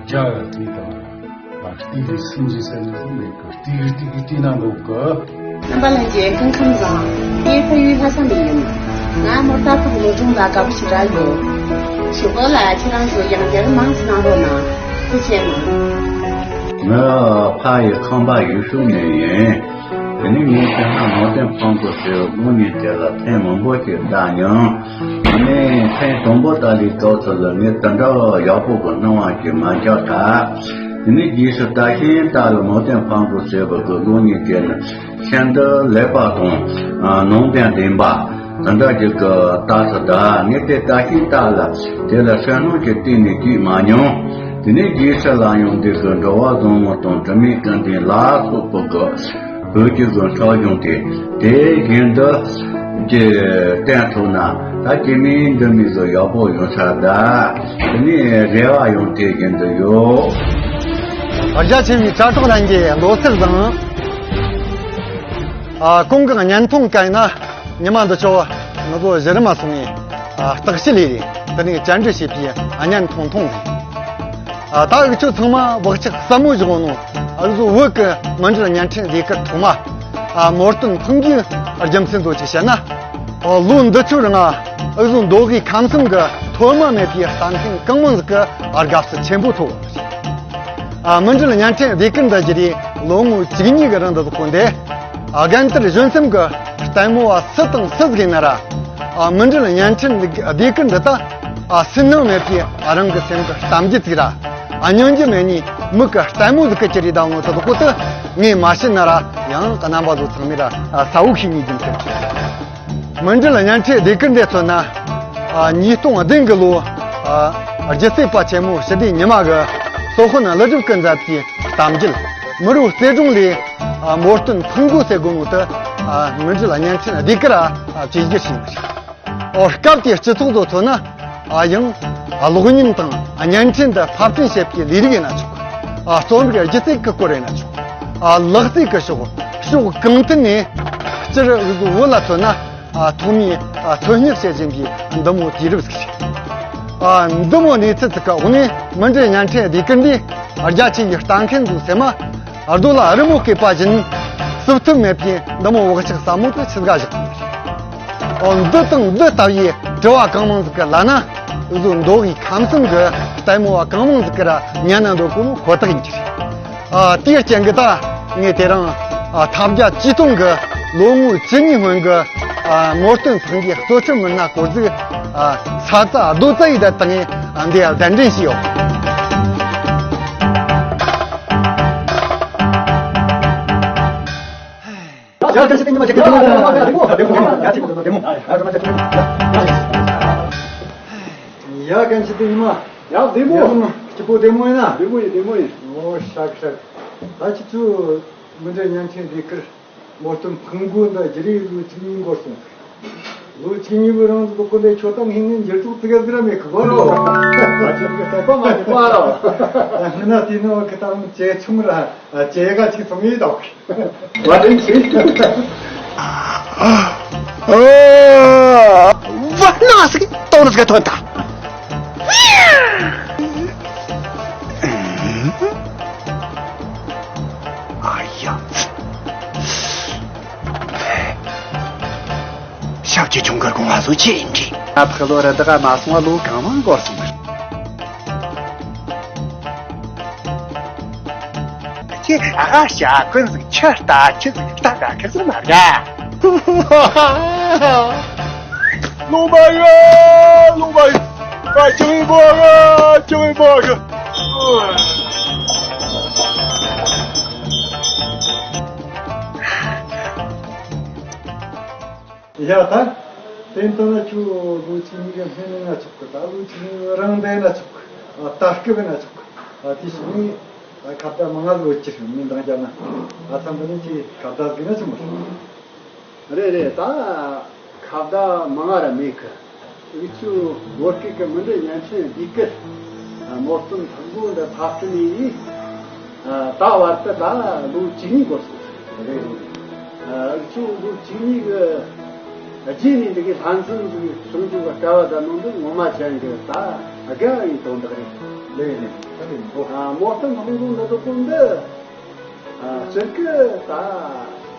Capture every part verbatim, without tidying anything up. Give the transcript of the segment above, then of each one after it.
བྱ་བ་དེ་དང་། ལ་སྟེགས་རིགས་སུམ་ཅུ་ཟེར་ནས་མེད་གི། སྟེགས་རིགས་སྟེགས་རིགས་དེ་ན་འདུག་གི། རྣམ་པ་ལྷན་རྒྱས་སྐུ་ཁམས་བཟང་། ངའི་ཕ་ཡུལ་ལྷ་ས་ནས་ཡིན། ང་མོ་རྟ་ཐོག་སློབ་སྦྱོང་ལ་དགའ་པོ་ཞེ་དྲག་ཡོད། ཞོགས་པ་ལ་ཁྱེད་རང་ཚོ་ཡང་བསྐྱར་མང་ཙམ་གནང་རོགས་གནང་། ཐུགས་རྗེ་གནང་། ང་ཕ་ཡི་ཁང་པ་ཡུལ་ཤུལ་ནས་ཡིན། དེ་ནས་ངས་བལྟས་ན་མོ་བསྟན་ཕུང་པོ་ཟེར་བའི་དངོས་གནས་དེ་ལ་ཐེངས་མང་པོ་ཞིག་བལྟས་མྱོང་། དེ་ནས་ཐེངས་དང་པོ་ལྟ་ལས་སྐབས་སུ་ལ་ངས་དེ་འདྲ་ཡག་པོ་གི་སྣང་བ་ཞིག་མ་འཆར་ཐལ། དེ་ནས་རྗེས་སུ་ད་ཤིང་རྟ་ལ་མོ་བསྟན་ཕུང་པོ་ཟེར་བ་གི་གློག་བརྙན་དེ་ནི་ཤིན་ཏུ་ལེགས་པ་དང་ནང་དོན་ལྡན་པ་དེ་འདྲ་ཞིག་གི་ལྟ་ས་ད་ངས་དེ་ད་ཤིང་རྟ་ལ་དེ་ལ་བསོད་ནམས་ཀྱི་སྟེང་ནས་བརྒྱུད་མ་མྱོང་། དེ་ནས་རྗེས་སུ་ལ་ཡང་འདི་གི་འགྲོ་བ་བཟང་མོ་དང་དྲི་མེད་ཀུན་ལྡན་ལ་སོགས་པ་གི་བོད་ཀྱི་གི་འཁྲབ་གཞུང་དེ་དེ་བཞིན་དུ་ཀྱི་བསྟན་ཐུབ་ན་ད་སྐྱེ་དམན་འདི་མིན་གི་ཡག་པོ་ཡོང་ས་ད། དེ་ནས་རེ་བ་ཡང་དེ་བཞིན་དུ་ཡོད། རྒྱ་ཆེ་བའི་དྲ་གྲོགས་ལྷན་རྒྱས་ལོ་གསར་བཟང་། ཨ། གོང་གི་བརྙན་ཐུང་བཀལ་ན་ཉི་མ་འདི་ཆོ་ང་ཚོ་གཞི་རིམ་མ་སོང་ངས་ཨ་བརྟག་དཔྱད་ལས་རེད། དེ་ནས་བཅར་འདྲི་བྱས་པའི་བརྙན་ཐུང་ཐུང་རེད། ཨ། ད་འུ་ཆོ་ཚང་མ་བག་ཆགས་ཟབ་མོ་བཞག་ནོ། འུ་ཚོ་བོད་ཀྱི་མུ་འབྲེལ་བརྙན་འཕྲིན་ཟློས་གར་ཐོག་མ་ཨ་མོ་བསྟན་ཕུང་པོའི་རྒྱུ་མཚན་ཚོ་ཅིག་བཤད་ན། ཨ། ལོ་འདི་ཆོའི་རིང་ཨ་འུ་ཚོ་མདོ་དབུས་ཁམས་གསུམ་གྱི་ཐོག་མ་མེད་པའི་ལྟ་མཁན་གང་མང་ཟིག་གི་ཨ་དགའ་བསུ་ཆེན་པོ་ཐོབ། ཨ། མུ་འབྲེལ་བརྙན་འཕྲིན་ཟློས་གར་འདི་བརྒྱུད་དེ་ལོ་ངོ་བཅུ་གཉིས་ཀྱི་རིང་དུ་ཚོགས་འདི། ཨ། རྒན་དར་གཞོན་གསུམ་གྱི་ལྟད་མོ་བ་སུ་དང་སུ་ཟིག་ཡིན་ན་ར། ཨ། མུ་འབྲེལ་བརྙན་འཕྲིན་ཟློས་གར་འདི་ད། ཨ། སུན་སྣང་མེད་པའི་ཨ་རང་གི་སེམས་ཀྱི་གཏམ་རྒྱུད་ཅིག་ར། ཨ། སྙིང་རྗེ་མེད་ནི་མིག་གི་ལྟད་མོ་ཟིག་གི་ཅི་རེད་ད་ངོ་ཐོག་ཏུ་ངས་མ་བཤད་ན་ར་ཡང་རྣམ་པ་ཚོ་ཚང་མས་ར། ཨ། གསལ་བོ་ཤེས་ངེས་རྒྱུ་མཚན་ཅིག་མུ་འབྲེལ་བརྙན་འཕྲིན་ཟློས་གར་འདི་མཚོན་ན། ཨ། ཉིས་སྟོང་བདུན་གི་ལོ། ཨ། སྒྱུ་རྩལ་པ་ཆེན་མོ་ཞི་བདེ་ཉི་མ་གི་སློབ་དཔོན་ཀླུ་སྒྲུབ་ཀྱིས་མཛད་པའི་གཏམ་རྒྱུད་མི་རོ་རྩེ་གྲོང་ལས། ཨ། མོ་བསྟན་ཕུང་པོ་ཟེར་གོ་ནོ་དེ། ཨ། མུ་འབྲེལ་བརྙན་འཕྲིན་ཟློས་གར་ར། ཨ། བཅོས་བསྒྱུར་བྱས་ཡོད་པ་རེད། ཨོ། སྐབས་དེའི་སྤྱི་ཚོགས་ཚོ་མཚོན་ན། ཨ། ཡང་གློག་བརྙན་དང་བརྙན་འཕྲིན་དུ་ཕབ་སྐྲུན་བྱེད་པའི་ལས་རིགས་ཡིན་ན་ཆོག་ཨ། རྩོམ་རིག་སྒྱུ་རྩལ་གྱི་སྐོར་ཡིན་ན་ཆོག་ཨ། ལག་རྩལ་གྱི་ཕྱོགས། ཕྱོགས་གང་ཐད་ནས་སྤྱིར་འུ་ཚོ་བོད་ལ་མཚོན་ན། ཨ། ཐོག་མའི། ཨ། ཐོན་སྙེག་བྱེད་བཞིན་པའི་འདི་མོ་དུས་རབས་ཤིག་རེད། ཨ། འདི་མོ་གནས་ཚུལ་ཅིག་གི་འོག་ནས་མུ་འབྲེལ་བརྙན་འཕྲིན་ཟློས་གར་འདིས་རྒྱ་ཆེ་བའི་ལྟ་མཁན་ཚོའི་སེམས་མ། རྡོ་ལ་རི་མོ་བརྐོས་པ་བཞིན་བསུབ་ཐབས་མེད་པའི་འདི་མོ་བག་ཆགས་ཟབ་མོ་དེ་ཆི་ཟིག་ག་བཞག་གི་རེད། འོ། འདི་དང་འདི་ལྟ་བུའི་དྲི་བ་གང་མང་ཟིག་གི་ལན་ན། འུ་ཚོ་མདོ་དབུས་ཁམས་གསུམ་གྱི་ལྟད་མོ་བ་གང་མང་ཟིག་གིས་ར་ཉན་ན་འདོད་གོ་ནོ་ཁོ་ཐག་ཡིན་གྱི་རེད། ཨ། དེའི་རྐྱེན་གྱིས་ད་ངས་དེ་རིང་། ཨ། ཐབས་བརྒྱ་ཇུས་སྟོང་གིས་ལོ་ངོ་བཅུ་གཉིས་སྔོན་གྱི། ཨ། མོ་བསྟན་ཕུང་པོའི་གཙོ་ཆེར་མི་སྣ་སྐོར་ཟིག་ཨ། ས་རྩ་རྡོ་རྩ་ཡི་བསྡད་སྟངས་ངས་འདི་གདན་འདྲེན་བྱས་ཡོད། ཡ། གན་ཆི་དེ་ཉི་མ། ཡ། བདེ་མོ། ཡ། སྐྱིད་པོ་བདེ་མོ་ཡིན་ན། བདེ་མོ་ཡིན། བདེ་མོ་ཡིན། ཨོ། ཧྲག་ཧྲག་ད་ཁྱེད་ཚོ་མུ་འབྲེལ་བརྙན་འཕྲིན་ཟློས་གར་མོ་བསྟན་ཕུང་པོ་འདི་བརྒྱུད་རེས་ལོ་བཅུ་གཉིས་འགོར་སོང་། ལོ་བཅུ་གཉིས་པོའི་རིང་དུ་ཁོ་འདི་ཁྱོད་དང་ངེད་གཉིས་འགྱུར་ལྡོག་ཙི་གེ་ཟིག་ར་མེད་གི་གོ་རོ། ང་ཚོ་གི་དད་པ་མ་ཉམས་པ་རོ། སྔོན་ན་དེ་ནི་ཁི་ད་རུང་ཇེ་ཆུང་ར་ཇེ་ག་ཅིག་སོང་ངེས་དོགས། བ་དྲན་ཆེ། བ་ན་སི་ཏོ་ནི་སི་ཐོན་ད། ཨ་ཡ། ཞབས་ཀྱི་ཆུང་གར་གོང་བ་བཟོ་ཆེ་ཡིན་གྱི། ཨ་ཕ་ལོ་ར་ད་ག་མ་སོང་བ་ལོ་གང་མང་འགོར་སོང་། ཁྱེད་ཨ་ཨ་ཞག་ཀུན་ཟིག་ཆུ་ལྟ་ཆུ་ཟིག་ལྟ་ག་ཁེ་ཟིག་མ་དགའ། ལོ་མ་ཡ་ལོ་མ་ཡ་ཅང་ཡིན་པོ་ག་ཅང་ཡིན་པོ་ག། ཡ་ད། དེ་ལྟ་ན་ཁྱོད་ལོ་གཅིག་གཉིས་ཀྱི་སྔོན་ན་ཆོག་གི། ད་ལོ་གཅིག་གཉིས་རང་བསྡད་ན་ཆོག་གི། ད་སྐབས་ན་ཆོག་གི། དེ་བྱས་ནས་ཁ་བརྡ་མང་ང་ཟིག་ཡོད་ཀྱི་རེད། མི་འདང་རྒྱག་ན། ཨ་ཚ་འདི་ནས་ཅིག་ཁ་བརྡ་ཟིག་ན་ཆི་མོ་རེད། རེད་རེད། ད་ཁ་བརྡ་མང་ང་ར་མེད་གི། འུ་ཆོ་བོད་སྐད་ཀྱི་མུ་འབྲེལ་བརྙན་འཕྲིན་ཟློས་གར་མོ་བསྟན་ཕུང་པོ་འདི་ཕབ་སྐྲུན་ཡས་ནས་ད་བར་དུ་ད་ལོ་བཅུ་གཉིས་འགོར་སོང་། རེད་རེད། འུ་ཆོ་ལོ་བཅུ་གཉིས་ཀྱི་རྗེས་ནས་འདི་གའི་ལྷ་འཛོམས་ཀྱི་བྱུང་བྱུང་གི་སྐལ་བ་དང་ནང་དུ་ངོ་མ་ཅན་གྱི་ད། རྒན་ཡིན་དོན་དག་རེད། ལས་ནས་ད་ལས་འགོ། ཨ་མོ་སྟོན་ཕུང་པོ་ནི་དོ་ཀུན་འདི། ཨ་སྤྱིར་གི་ད་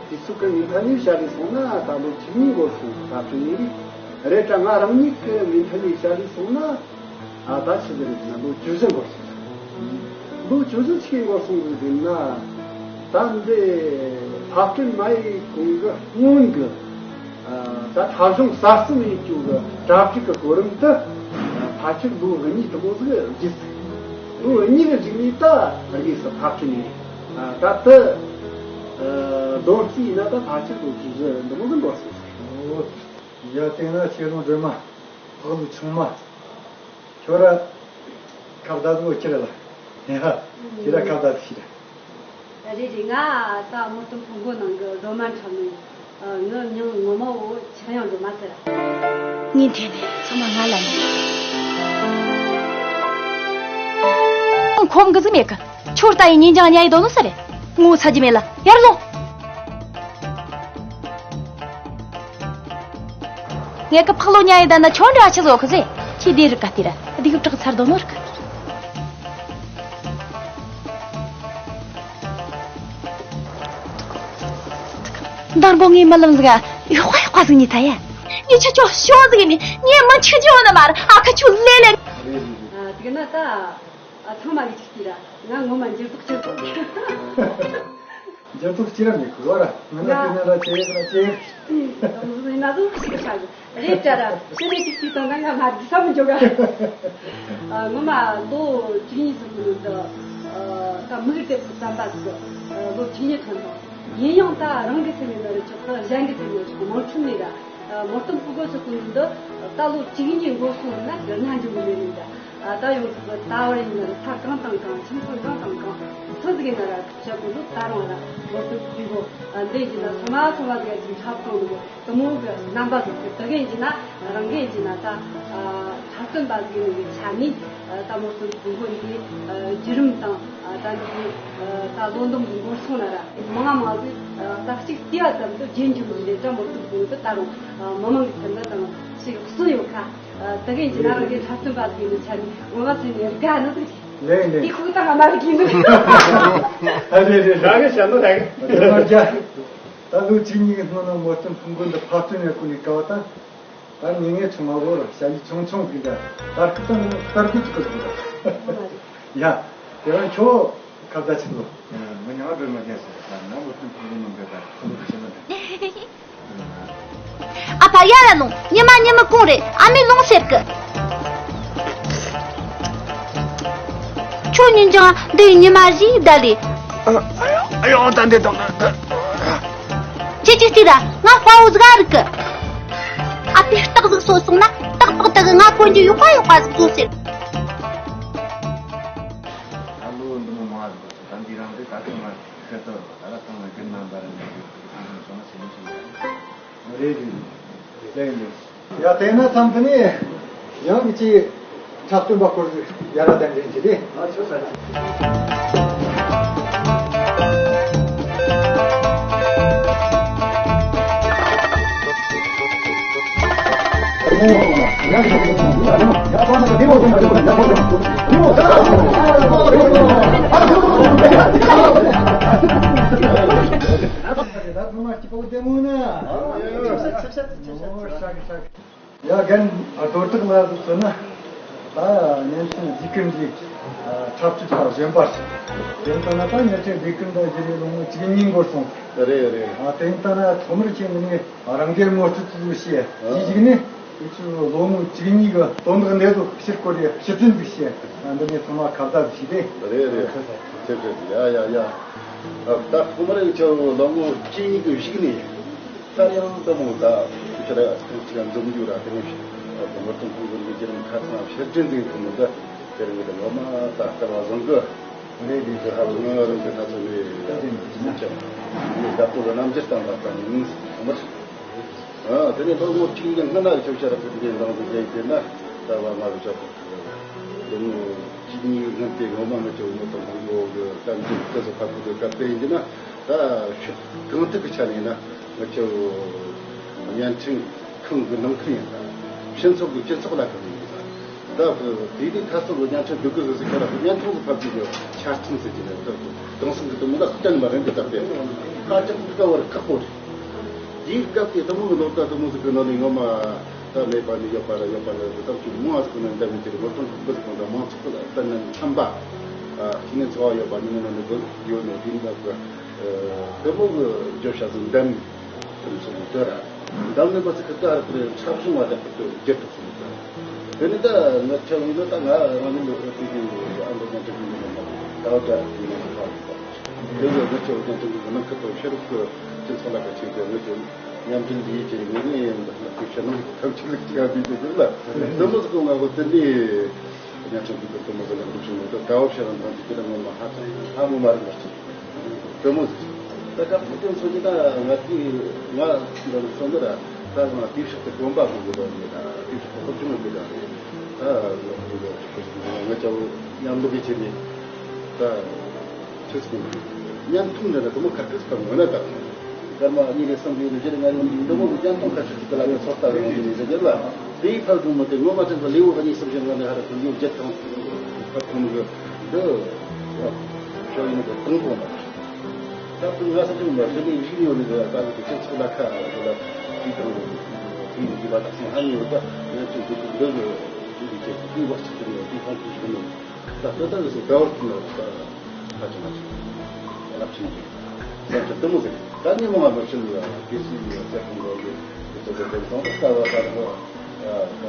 དུས་ཚོད་ཀྱི་ཉིན་ཐ་ནས་བྱ་ལས་སོང་ན་ད་ལོ་བཅུ་གཉིས་འགོར་སོང་། ད་བཅུ་གཉིས་རེད། རེད་དྲ་ང་རང་ཉིད་ཀྱི་ཉིན་ཐ་ནས་བྱ་ལས་སོང་ན། ཨ་ད་ཆི་ཟིག་རེད་ན་ལོ་བཅུ་བཞི་འགོར་སོང་། ལོ་བཅུ་བཞི་ཆིག་འགོར་སོང་ཟིག་ཡིན་ན། ད་འདི་ཕ་སྐད་མ་ཡི་གོང་གི་སྔོན་གི། ད་ཐ་གཞུང་གསར་རྩོམ་ཡིན་རྒྱུ་གི་གྲ་སྒྲིག་གི་གོ་རིམ་དུ། ཕལ་ཆེར་ལོ་གཉིས་དུ་མོ་ཟིག་བརྒྱུད་ཟིག་ལོ་གཉིས་ལ་གཞིགས་ནས་ད་དགོས་སུ་ཕབ་ཁྲིད་ནས། ད་ལྟ་མདོར་བསྡུས་ཡིན་ན་ད་ཕལ་ཆེར་ལོ་བཅུ་བཞི་འདི་མོ་ཟིག་འགོར་སོང་ཟིག་ཡ་དེ་ན་ཆེ་རུང་སྒྲོལ་མ། ཕག་ལུ་ཆུང་མ། ཁྱོད་ར་ཁ་བརྡ་དུ་ཁྱེར་ལ། ཡ། ཁྱེད་ར་ཁ་བརྡ་དུ་ཤི་ར། རེད་རེད། ང་ད་མོ་སྟོན་ཕུང་པོ་ནང་གི་སྒྲོལ་མ་འཁྲབ་ནི། ངའི་མིང་ངོ་མ་བོ་ཆག་ཡང་སྒྲོལ་མ་ཟེར། ངས་འཐེན་ནས་ཚང་མ་ང་ལ་ཉན། ཁོམ་གི་ཟིག་མེད་གི། ཁྱོད་ལྟ་ཡི་ཉིན་ཅང་ཉལ་ཡི་དོ་ནོ་ས་རེད། ངོ་ཚ་རྒྱུ་མེད་ལ་ཡར་ལོངས། ངེད་ཀྱི་ཕག་ལོ་ཉལ་ཡི་ད་ན་ཁྱོད་འདྲ་ཆི་ཟོ་གི་ཟེ། ཁྱི་དེ་རིག་ག་དེ་ར་སྡིག་དྲག་ཚར་དོ་ནོ་རིག་འདར་འབོ་ངའི་མ་ལམ་ཟིག་ཡོག་པ་ཡོག་པ་ཟིག་ཉི་ཐ་ཡ། ངས་ཁྱོད་ཁྱོད་ཤོག་ཟིག་ནི་ངས་མི་ཆུ་ཅི་ཡོད་ན་མ་ར་ཨ་ཁ་ཆུ་ལེ་ལེ། དེ་ན་ད། ཨ་ཚང་མ་གི་ཅིག་ལྟོས་ར། ང་ངོ་མ་འགྱུར་ལྡོག་ཅི་ཡོད། འགྱུར་ལྡོག་ཅི་ར་མེད་གི་བ་ར། ང་ན་ང་དེ་ན་ར་ཅི་ཡོད་ར་ཅི་ཡོད། ད་མོ་ཟོ་ཡིན་ན་ཟོ་ཞིག་ཆགས་གི་རེད་ཅ་ར། ཕྱི་ནས་ཅིག་ལྟོས་དང་ན་ང་མ་རྒྱུ་ས་མི་འཇོག་ག་ཨ་ངོ་མ་ལོ་བཅུ་གཉིས་ཙམ་གི་ནང་དུ། ཨ་ད་མིག་དེ་བུ་བསམ་པ་ཟིག་ཨ་ལོ་བཅུ་གཉིས་ཐོན་དང་། ཡིན་ཡང་ད་རང་གི་སེམས་ནས་ན་རེ་ཆོག་གི་གཞན་གི་སེམས་ནས་ཆོག་གི་མང་ཆུང་ནས་ར། མོ་སྟོན་ཕུང་པོ་ཚོ་ཀུན་འདི་ད་ལོ་བཅུ་གཉིས་འགོར་སོང་ན་དགའ་སྣང་འཇོག་གི་མེད་ནི་འདྲ། ད་ཡོང་ཐུབ་པ་ད་བར་ཡིན་ན་ས་གང་དང་གང་ཁྱིམ་ཚང་གང་དང་གང་ཚོ་ཟིག་ཡིན་ན་ར་ཤ་ཀུ་ལུ་ད་རང་ར་མོ་སྟོན་ཕུང་པོ་འདི་ཡིན་ན་ཚོ་མ་ཚོ་མ་ཟིག་ཡ་ཅིག་འཁྲབ་གཏོང་ནི་དེ་མོ་གི་རྣམ་པ་ཟིག་གི་དེ་ག་ཡིན་ན་རང་གི་ཡིན་ན་ད་འཁྲབ་སྟོན་པ་ཟིག་ཡིན་ནི་ཆ་ནི་ད་མོ་སྟོན་ཕུང་པོ་འདི་བརྒྱུད་རིམ་དང་ད་འདི་ད་ལོ་འདུམ་འགོར་སོང་ན་ར་མང་མང་ཟིག་ད་གཅིག་བལྟས་པ་ཙམ་དུ་རྗེས་འཇུག་གི་ལས་ཀ་མོ་སྟོན་ཕུང་པོ་ད་རུང་། མི་མང་གི་ཁྱིམ་ན་དང་ཞིག་གསོན་ཡོད་ཁ། ད་གིན་གྱི་ན་རང་གི་འཁྲབ་སྟོན་པ་ཟིག་ཡིན་ནི་ཆ་ནི་ངོ་མ་ཚོས་ནི་དགའ་ནི་ཟིག་ལེ་ལེ། དེ་ཁུག་ད་ང་མ་རིག་ཡིན་ནི། ཨ་རེ་རེ་ར་གི་བྱ་ནོ་ར་གི། རེ་མ་རྒྱ། ད་ལོ་གཅིག་གཉིས་ཀྱི་སྔོན་ན་མོ་སྟོན་ཕུང་པོ་འདི་ཕབ་སྟོན་ཡག་གོ་ནི་ཀ་བ་ད། ད་ངེས་ངེས་ཆུང་མ་བོ་ར་ཞ་ཡི་ཆུང་ཆུང་གི་འདྲ་ད་སྐུ་ད་ནི་སྟར་གི་ཅིག་གི་འདུག་ཡ། དེ་རང་ཁྱོ་ཁ་བརྡ་ཆེ་ལོ། མི་ཉག་སྒྲོལ་མ་རྒྱལ་སོང་ད་ནང་ལོ་སྟོན་ཕུང་པོ་ནང་འདྲ་ད་ཁོ་ལོ་ཆེ་མ་འདྲ། ཨ་ཕ་ཡར་ལ་ལོངས། ཉི་མ་ཉི་མ་གང་རེད། ཨ་མས་ལོངས་ཟེར་གི། ཁྱོད་ཉིན་ཅང་འདི་ཉི་མ་བཞིའི་བརྡ་ལས། ཨ་ཡོ་ཨ་ཡོ་ད་འདི་དང་ད། ཁྱེད་ཀྱིས་ལྟོས་ད་ང་དཔའ་བོ་ཟིག་རིག་གི། ཨ་ཕས་རྟགས་ཟིག་གསོ་སོང་ན་ཏག་ཏག་ཏག་ང་ཐོན་རྒྱུ་ཡོག་པ་ཡོག་པ་ཟིག་བཟོ་ཟེར། ད་ལོ་འདི་མོ་མང་བ་ཟིག་ད་འདི་རང་དེ་ད་ཚང་མ་ཁེར་ཐོག་ད་ལ་ཚང་མ་རྒན་རྣམ་པ་རང་གི་ཚང་མ་སོང་ན་སེམས་ཤིང་རེད་རེད་ལེགས་ལེགས། ཡ་དེ་ན་མཚམས་དེ་ནས་ཡང་གི་ཅིག་འཁྲབ་སྟོན་པ་སྐོར་ཟིག་ཡར་ར་གདན་འདྲེན་གྱི་རེད། ཨ་ཆོག་ས་རེད། ཡ་རྒན་རྡོར་གྲགས་ལགས་སུ་མཚོན་ན་ད་བརྙན་འཕྲིན་ཟློས་གར་འདི་འཁྲབ་སྟོན་པ་གཞོན་པ་ཞིག་དེ་ལྟ་ན་ད་བརྙན་འཕྲིན་ཟློས་གར་འདི་བརྒྱུད་ནས་ལོ་ངོ་བཅུ་གཉིས་འགོར་སོང་། རེད་རེད། ཨ་དེ་ལྟ་ན་ཐོག་མར་ཁྱེད་ནི་རང་སྒེར་ངོ་སྤྲོད་དུ་བྱས་དེའི་གཞུག་ནས་ཁྱེད་ཚོ་ལོ་ངོ་བཅུ་གཉིས་ཀྱི་དོན་དག་འདི་ཚོ་ཕྱིར་བསྐོར་ཏེ་ཕྱིར་དྲན་ཟིག་བྱས། ཨ་འདི་ནས་ཚང་མ་ཁ་བརྡ་ཟིག་བྱས་ཏེ། རེད་རེད། ཆེ་ཆེ་ཡ་ཡ་ཡ། ད་ཐོག་མར་ཁྱེད་ལོ་ངོ་བཅུ་གཉིས་ཀྱི་གཞུག་ནས། ད་ཡང་ད་མོ་ད་ཁྱེད་རང་ཁྱེད་རང་འཛོམས་རྒྱུ་ར་དེ་ནས་བུ་མོ་སྟོན་ཕུང་པོ་འདི་བརྒྱུད་རིམ་ཁ་ཚང་ཕྱིར་དྲན་ཟིག་ཐུབ་མོ་ད་དེ་རིང་གི་ངོ་མ་ད་སྐལ་བ་བཟང་གི། རེད་དེ་ཚོ་ཧ་ལོ་ང་རང་གི་ད་ཚོ་ནས་ཡ་ཅིག་ནས་དགའ་པོ་གི་རྣམ་འགྱུར་བསྟན་པ་དང་ཡིན་ཐོག་མར། ཨ་དེ་ནས་ལོ་ངོ་གཅིག་ནས་སྔ་ན་ཁྱོད་ཤ་ར་ཕུད་འདི་འདང་དུ་རྒྱལ་དེ་ན་ད་བ་མ་རུ་ཆོག་གི། ལོ་ངོ་གཅིག་གཉིས་སྔོན་དེ་ངོ་མ་ང་ཚོ་ངོ་ཐོག་མང་པོ་གི་གཏམ་རྒྱུད་དེ་ཚོ་ཕ་ཁུ་དེ་སྐབས་དེ་ཡིན་གྱི་ན་ད་ཤུགས་གང་ཐུབ་ཀྱི་ཆ་ནས་ན་ང་ཚོ་བརྙན་འཕྲིན་ཁང་གི་ནང་ཁུལ་ཡིན་ད་སྤྱི་ཚོགས་ཀྱི་སྤྱི་ཚོགས་ལ་གང་ཡིན་ད་ ད་དེ་དུས་ཐ་སོ་གི་བརྙན་འཕྲིན་སྡུག་གི་ཟིག་ཟིག་ག་ལ་བརྙན་ཐུང་གི་ཕབ་ཀྱི་ཆ་རྐྱེན་ཟེར་གྱི་རེད། ད་གང་སོང་གི་དུ་མི་ལ་གཏན་མ་རེད་འདི་ལྟ་སྟེ་ཁ་ཅིག་དཀའ་བར་ཁག་པོ་རེད། དེའི་སྐབས་དེ་དུ་མོ་གི་ལོ་ལྟར་དུ་མོ་ཟིག་གི་ནང་ནས་ངོ་མ་ད་མེད་པ་ནི་ཡོད་པ་ར་ཡོད་པ་ར་ཟིག་ཙམ་ཅིག་མང་ཟིག་ནས་འདེམས་ནས་དེ་རིང་ལོ་གྲངས་ཁག་པོ་ཟིག་གང་ད་མང་ཚོགས་ལ་བསྟན་ནས་འཚམ་པ། ཨ་སྐྱིད་ནས་འཚོ་བ་ཡོད་པ་ནི་ངོ་ནས་འདི་ཡོད་ནས་དེ་འདྲ་གི་དུ་མོ་གི་བརྗོད་བྱ་ཟིག་འདེམས། དེ་ཚོ་ལྟོས་ར། འདམ་ནི་མ་ཚིག་གི་ལྟ་ར་ཁུ་རེ་ཁྲབ་བྱུང་བ་དེ་ཁུ་ཏུ་བརྒྱད་དུ་སོང་ལྟོས། དེ་ནི་ད་ང་ཁྱེད་ཡིན་ན་ད་ང་རང་ཉིད་ལ་ཁུ་ཏུ་གི་ཨ་མདོ་ཀྱང་ཏུ་གི་ནི་མ་ད་བ་ད་ར་ཁུ་ནི་མ་ཁ་བ་དེ་ནི་ང་ཁྱེད་ཡིན་ཀྱང་ཏུ་གི་ནང་ཁུ་ཏུ་ཤེས་རུ་ཁུ་ཅི་ཚོ་ལ་ཁ་ཆེ་གི་ངེད་ཀྱི་མཉམ་འབྲེལ་འདི་ཡི་ཅི་ངེད་ནི་ཡིན་ད་ཁུ་ཤེས་ནང་ཁུ་ཐམས་ཅད་ལ་ཅི་ཡང་བི་དེ་གི་ལ་དེ་མོ་ཟིག་ང་གོ་དེ་ནི་ཉམ་ཆུང་གི་ཏུ་མོ་ཟིག་ལ་ཁུ་ཆུང་ངོ་ད་ད་བ་ཤེས་རང་ཐམས་ཅད་ཀྱི་ལ་ངོ་མ་ཧ་ཅང་ཧ་མོ་མ་རེད་མ་ཆུང་། དེ་མོ་ཟིག་ད་སྐབས་དེ་དུས་ཚོད་ཀྱི་ད་ང་དེ་ང་འདི་ལ་སོང་ནི་ར་ད་ང་དེ་ཕྱོགས་དེ་དགོན་པ་གི་དགོས་དོན་མེད་ད་དེ་ཕྱོགས་དེ་སློབ་སྦྱོང་གི་དགོས་དོན་མེད་ད་ང་ང་ཅག་མཉམ་འདུག་གི་ཆེད་ནས་ད་ཆོས་སྲིད་མཉམ་ཐུག་འདི་ལ་དེ་མོ་ཁ་ཁ་སྐབས་ངོ་ན་ད་སྐར་མ་གཉིས་ལས་གསུམ་གྱི་ནི་རྗེས་ང་ཡོང་གི་འདི་མོ་གི་རྒྱན་སྟོང་ཁ་ཤས་ཅིག་གི་ལ་ཡོད་ཚོགས་ལྟ་བའི་ཡོང་གི་ནི་རྗེས་ལ། དེའི་ཕར་དུ་མ་དེ་ངོ་མ་ཅན་གྱི་ལེའུ་གཉིས་གསུམ་བཞི་ལྔ་ནས་ཧ་ར་དུ་ཡོད་བརྒྱད་དང་ཕར་ཐོན་གི་འདི་ཕྱོགས་ཡིན་གི་དང་པོ་ན། ད་དུ་ང་ས་ཅུང་མ་ཞི་ལི་རིག་ཡོད་ནི་གི་ད་གི་ཅན་ཚོ་ལ་ཁ་ལ་ལ་དེའི་དང་པོ་དེའི་གི་བ་དག་སེང་ཧ་ནི་ཡོད་ད་ཡོད་ཅུང་དེ་དུ་འདི་གི་དེའི་གི་ཅན་དེའི་བ་ཅི་ཅུང་ཡོད་དེའི་ཁོང་དུ་ཞིག་ནི། ད་ལྟ་ད་ཟེར་ཟླ་བར་ཐུན་ལ་ད་ཁ་ཆེ་མ་ཆེ་རླབས་ཆེན་གྱི་ས་ཆ་ལྟ་མོ་ཟེར་ད་ཉི་མ་ང་མ་ཕྱིན་ལ་དེ་སྲིད་ཡོད་ཚེ་ཁོང་གི་དེ་ཚོ་དེ་དང་ད་ལྟ་བ་ད་ལྟ་ད་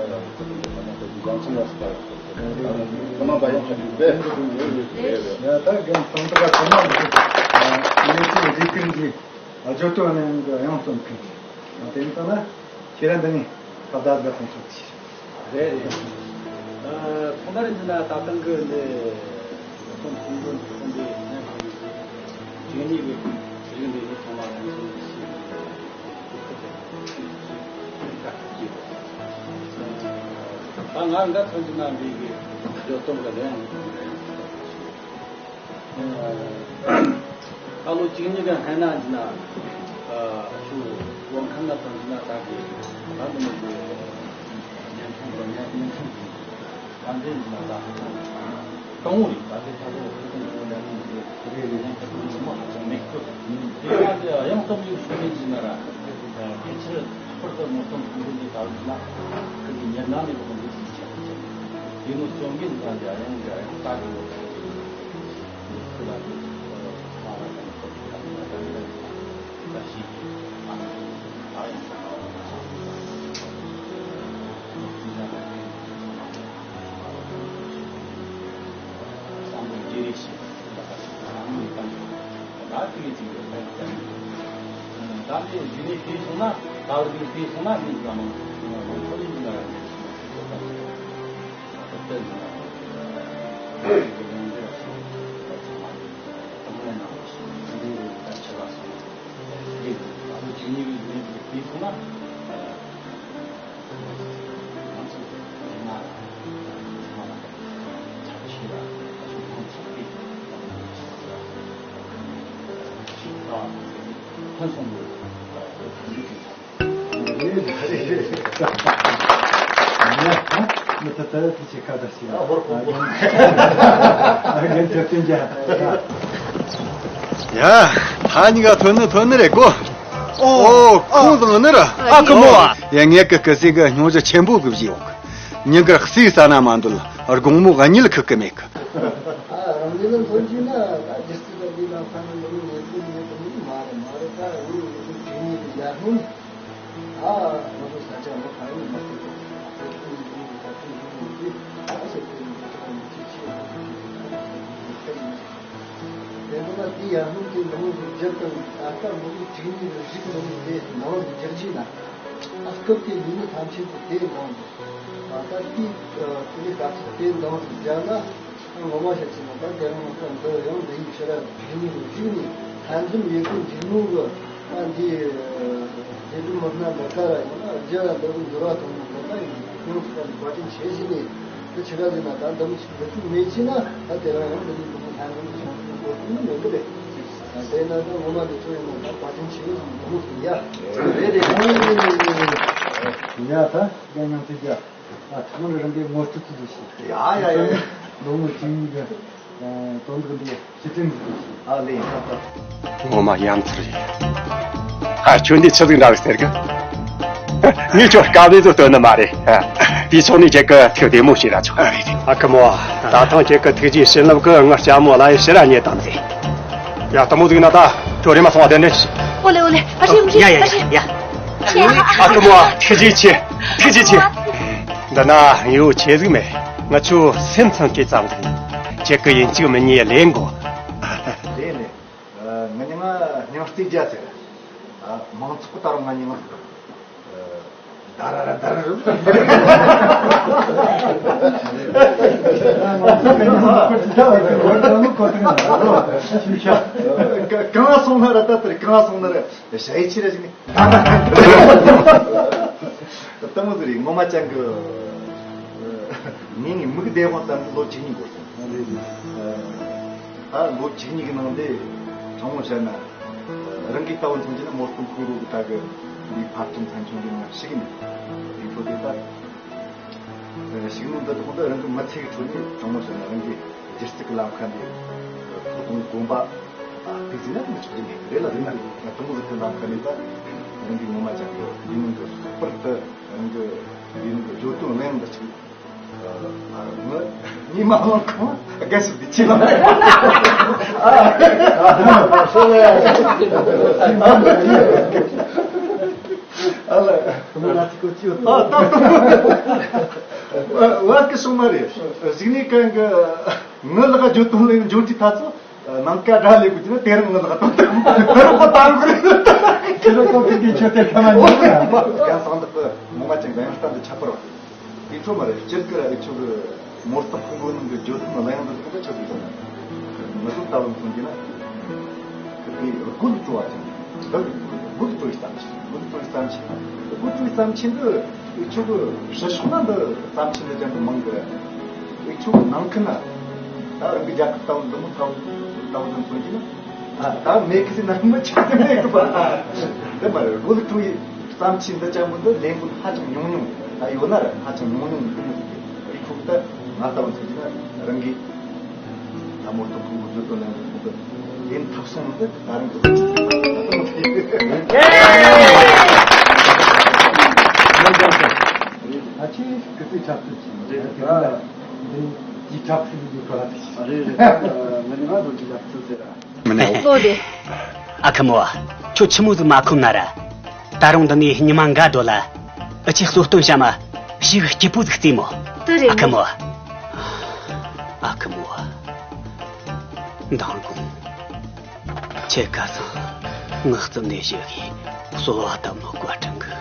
ལྟ་ཚེ་ཁོང་གི་ད་ལྟ་དེ་འཛམ་ཚང་ལ་སུ་ད་ལྟ་ད་ལྟ་ཡང་ཆ་ཆུང་པས་ཡ་ད་རྒན་ཚང་ད་ག་ཚང་མ་ངེས་ཅན་འདི་ཀུན་གྱི་ཨ་ཇོ་ཏོ་ནས་ཡང་སྟོན་ཀུན་གྱི་དེ་ཡིན་ཙང་ན། ཁྱེད་རང་འདི་ནས་ཁ་བརྡ་འདི་གཏོང་ཐུབ་ཀྱི། རེད་རེད། ཨ་ཐོག་མར་ཡིན་ན་ད་ཐེངས་ཀྱི་འདི་ཁོང་ཁོང་ཁོང་ཁོང་འདི་ནས་ཁོང་གི་ཇེ་ནི་གི་རིག་འདི་ནི་ཚང་མ་ཐམས་ཅད་ཤེས་ཀྱི་ད་ང་འགའ་ཐོན་གྱི་ན་འདི་གི་བརྗོད་གཏོང་གི་ལན། ད་ལོ་གཅིག་གཉིས་ཀྱི་སྔོན་ན་ཡིན་ན་ཨ་ཆུ་བང་ཁང་ལ་ཐོན་ན་ད་གི་ད་འདི་མོ་གི་ཉན་ཐང་དང་ཉན་ཉན་ཐང་ད་འདི་ཡིན་ན་ད་ཧ་ཅང་དཀའ་མོ་རེད། ད་དེ་ད་ལོ་ཧ་ཅང་དཀའ་མོ་རེད། དེ་ཡང་ད་དུང་མ་ཧ་ཅང་མེད་གི། དེ་ཡང་དེ་ཡང་སྟབས་ཡག་ཤོས་ཡིན་ན་ར་ཕལ་ཆེར་ལྷག་པར་དུ་མི་ཚང་ཁོང་ཚོ་འདི་ལྟ་བུ་ཡིན་ན་ཁོང་གི་ཉེར་ལྔ་ནས་ཁོང་ཚོ་ཞིག་ཆགས་ཀྱི་འདུག་དེ་ནི་བཅོམ་མཁན་ཚང་གི་ཨ་ཡང་གི་ཨ་ཡང་ལྟ་གི་ཡོད། ཡ། ད་གཉིས་ཀ་ཐོན་ནི་ཐོན་ནི་རེད་གོ། ཨོ། ཁོང་དང་ནི་ར། ཨ་ཁུ་མོ་བ། ཡ་ངས་ཀི་ཀི་སི་གི་སྙུང་གཞི་ཆེན་པོ་གི་བཞེས་ཡོང་གི། ཉིན་དཀར་སུའི་ས་ན་མ་འདུལ་དགོང་མོ་གཉིད་ཁུག་གི་མེད་གི། ཨ་རང་ཉིད་ལ་མཚོན་གྱིས་ན་ད་རྒྱུ་རྩིས་ལ་འདི་ལ་ཁ་ན་འདི་ནི་ངེས་པོ་ངེས་པོ་ནི་མ་རེད་མ་རེད། ད་འུ་འུ་ཚོ་དེ་ཉིད་ཀྱི་ཡར་སྔོན་ཨ་ང་ཚོ་ས་ཆ་མ་གང་ཡིན་མ་ཐུབ་པ་དེ་ཚོ་ཡིན་ཡིན་གྱི་ད་ཐུག་ཡིན་ཡིན་གྱི་ཨ་ཟེར་དེ་ཡིན་གྱི་ད་མི་ཚེ་ཆེ་བ་ཁ་ཡིན་དེ་འདྲ་ན་འདི་ཡར་སྔོན་དེ་ནང་དུ་བསྒྱུར་དང་ད་ལྟ་ངོ་བོ་གཅིག་གཉིས་རིགས་ནང་དུ་དེ་ནང་དུ་བསྒྱུར་གྱིས་ན་ཨ་སྐབས་དེ་ཡིན་ནི་ཐམས་ཅད་དུ་དེ་ནང་དུ། ད་ལྟ་དེའི་དེ་ནས་ག་ཚོད་དེ་འདང་དུ་བརྒྱབ་ན་ངོ་མ་བཤད་ཅི་ན་ད་དེ་རིང་ང་ཚོ་འདི་ཡང་འདི་ཡིག་ཤེས་རབ་རིག་གནས་རིག་གནས་ལྷན་འཛོམས་ཡོད་པའི་འཇིགས་སྣང་གི་ཨ་འདི་དེ་དུས་མི་སྣ་འདི་ག་ར་ཡིན་ན་རྒྱ་ལ་འདི་གི་འགྱུར་བ་གཏོང་ནི་འདི་ག་ཡིན་ཁོང་ཚོ་ག་ནས་བཀའ་དྲིན་ཆེ་ཞིག་ནས་དེ་ཆི་ག་ཟེར་ན་ད་འདི་མི་ཞིག་འདི་ཚོ་མེད་ཅི་ན་ད་དེ་རིང་ཡང་འདི་ནས་འདི་མི་ལྷན་འཛོམས་སོང་ཚུལ་འགོ་ཐུག་ནི་མེད་གི་རེད། དེ་ན་ད་ངོ་མ་འདི་ཚོ་ཡིན་ན་ད་བཀའ་དྲིན་ཆེ་ཞིག་འདི་མི་ཚོ་ཡ། རེད་རེད། ཡ་ད་རྒན་ཡང་ཚིག་རྒྱ། ཨ། ཚང་མ་རང་གི་ངོ་སྤྲོད་ཅིག་བྱེད། ཡ་ཡ་ཡ། ལོ་ངོ་བཅུ་གཉིས་ཀྱི་དོན་དག་འདི་ཕྱིར་དྲན་ཞིག་བྱེད། ཨ་ལེ། ངོ་མ་ཡ་མཚར་རེད། ཨ། ཁྱོད་འདི་ཆི་ཟིག་འདྲ་བའི་ཟེར་གི། ངས་ཁྱོད་དཀའ་ལས་ཚོ་སྟོན་ནི་མ་རེད། དེའི་ཕྱོགས་ནས་ཁྱེད་ཀྱི་ཐུགས་བདེ་མོ་བྱས་ར་ཆོག། ཨ་ཁུ་མོ། ད་ཐེངས་ཁྱེད་ཀྱི་ཐུགས་རྗེའི་བྱིན་རླབས་ཀྱིས་ང་ལྕམ་མོ་ལ་ཡི་ཕྱིར་ར་རྙེད་བཏང་ཟིག། ཡ། དེ་མོ་ཟིག་ན་ད་ཁྱོད་རེམ་མ་སོང་བ། དེ་ནས། ཨོ་ལེ་ཨོ་ལེ། ཕ་ཤི་ཕ་ཤི། ཡ་ཡ་ཕ་ཤི་ཡ་ཡ། ཨ་ཁུ་མོ། ཐུགས་རྗེ་ཆེ། ཐུགས་རྗེ་ཆེ། འདི་ན་ཡོད་ཆེ་ཟིག་མེད། ང་ཆོ་སེམས་ཚང་སྐྱེ་ཙམ་ཟིག། ཁྱེད་ཀྱི་ཡིན་གཅིག་མིན་གཉིས་ལེན་དགོ། ལེན་ལེན། ང་མྱིང་ང་སྙིང་རྩེ་རྒྱལ་ཟེར། མང་ཚོགས་ད་རུང་ང་མྱིང་ང་ད་ར་ར་ད་ར་ར། གང་ང་སོང་ན་ར། ད་ལྟར་གང་ང་སོང་ན་ར། ཞ་ཡི་ཆི་ར་ཞིག་ནི། ལྟ་མོ་ཟེར་རེད། ངོ་མ་ཅང་གི། ངས་ངའི་མིག་བདེ་དབང་ཙམ་གྱི་ལོ་བཅུ་གཉིས་འགོར་སོང་། ད་ལོ་བཅུ་གཉིས་ཀྱི་ནང་དེ་དྲང་མོ་བཤད་ན། རང་གི་ལྟ་བུ་མཚོན་གྱི་ན། མོ་སྟོན་ཕུང་པོ་གི་ད་གི་འདི་འཕར་སྟོན་ཚན་ཆུང་གི་ནང་ཞུགས་ནས། དེ་ཚོ་དེ་ལྟར་ཞུགས་ནས་འདི་དག་འདི་རང་གི་མི་ཚེ་གི་ཁྲོད་ནས་དྲང་མོ་བཤད་ན་རང་གི་སྒྱུ་རྩལ་གྱི་ལམ་ཁ་འདི་ཐོག་དང་གོམ་པ། ཨ། དེ་ཟིན་ན་མི་ཆོག་གི་མེད་རེད་ལ། རེད་ན་དྲང་མོ་ཟིག་གི་ལམ་ཁ་ནས་ད་རང་གི་ངོ་མ་ཅང་གི་འདི་ནང་གི་ལྷག་པར་དུ་རང་གི་འདི་ནང་གི་བརྗོད་དོན་གླེང་འདི་ཅིག། ཨ། ངི་མ་ལོང་ཁང་དགའ་ཞིག་འདི་ཅི་ལ། ཨ་ལ། ཨ། ད་ད་བ་གི་སོང་མ་རེད། གཞིགས་ནས་གང་གི་ངི་ལག་བརྗོད་དོན་གླེང་འབྱོར་གྱི་ཐ་ཚོ། ནང་ཀ་སྒྲ་ལས་དགོས་ཀྱི་ན་དེ་རིང་ངི་ལག་ཏོ་དེ་རུ་ཁོ་ཏང་གི་རེད། དེ་རུ་ཁོ་གི་གི་ཆོས་དེ་ཁ་མ་ཉོ་ཡ། ཡང་སང་དག་གི་ངོ་མ་ཅན་ག་ཡང་སྟན་དུ་ཁྱབ་པར་བ། དེ་ཚོ་མ་རེད། སྤྱིར་གི་ར་རི་ཆོ་གི་མོ་སྟག་ཕུང་པོ་ནང་གི་བརྗོད་དོན་གླེང་འདི་ཚོ་ཆོ་གི་ཟེར་ན། ངི་ཚོ་ལྟ་བུ་མཚོན་གྱི་ན། དེ་རྒོལ་སྤྲོ་བ་ཅན། འདི་རྒོལ་སྤྲོ་བའི་བརྩམས་ཆོས། རྒོལ་སྤྲོ་བའི་བརྩམས་ཆོས། རྒོལ་སྤྲོ་བའི་བརྩམས་ཆོས་འདི་འུ་ཆོ་གི་ཕྱི་ཕྱོགས་ན་འདི་བརྩམས་ཆོས་འདི་ཅན་དུ་མང་གི་རེད། འུ་ཆོ་གི་ནང་ཁུལ་ན་ད་རང་གི་རྒྱལ་ཁབ་ལྟ་བུ་འདི་མོ་ལྟ་བུ་ལྟ་བུ་འདི་མཚོན་གྱི་ན། ད་མེད་གི་ཟེར་ན་མི་ཆགས་ཀྱི་མེད་གི་པ། འདི་མ་རེད། རྒོལ་སྤྲོ་བའི་བརྩམས་ཆོས་འདི་ཅན་པོ་འདི་ལས་འགུལ་ཧ་ཅང་ཉུང་ཉུང་། ད་ཡོད་ན་ར་ཧ་ཅང་ཉུང་ཉུང་འདི་མོ་ཟིག་གི། འུ་ཆོ་གི་ད་ང་ལྟ་བུ་མཚོན་གྱི་ན་རང་གི་ད་མོ་སྟོན་ཕུང་པོ་བརྗོད་དོན་གླེང་འདི་ལེན་ཐུབ་སོང་ནི་ད་རང་གི་ཨ་ཅེ་སྐུ་ཚེ་ཁྲབ་ཏུ་ཅི་རེད། ཨ། འདི་ཅི་ཁྲབ་ཏུ་ཡོད་པ་ལ་ཅི། རེད་རེད། ད་ང་ནི་ང་རང་ཅི་ཁྲབ་ཏུ་ཟེར་ར། མི་ནས། ལོ་དེ། ཨ་ཁུ་མོ། ཁྱོད་ཆི་མོ་ཟིག་མ་ཁོམ་ན་ར། ད་རུང་འདི་ནས་ཉི་མ་འགའ་འགྲོ་ལ། ཨ་ཅེ་གསོལ་སྟོན་བྱ་མ། ཞིག་སྐྱིད་པོ་ཟིག་རྩེ་མོ། དེ་རེད། ཨ་ཁུ་མོ། ཨ་ཁུ་མོ། མདང་དགོང་ཁྱེད་ཁ་སང་ངའི་རྩིབ་ནས་བཞུད་གི་གསོལ་བ་བཏབ་ནོ་བཀའ་དྲིན་གི།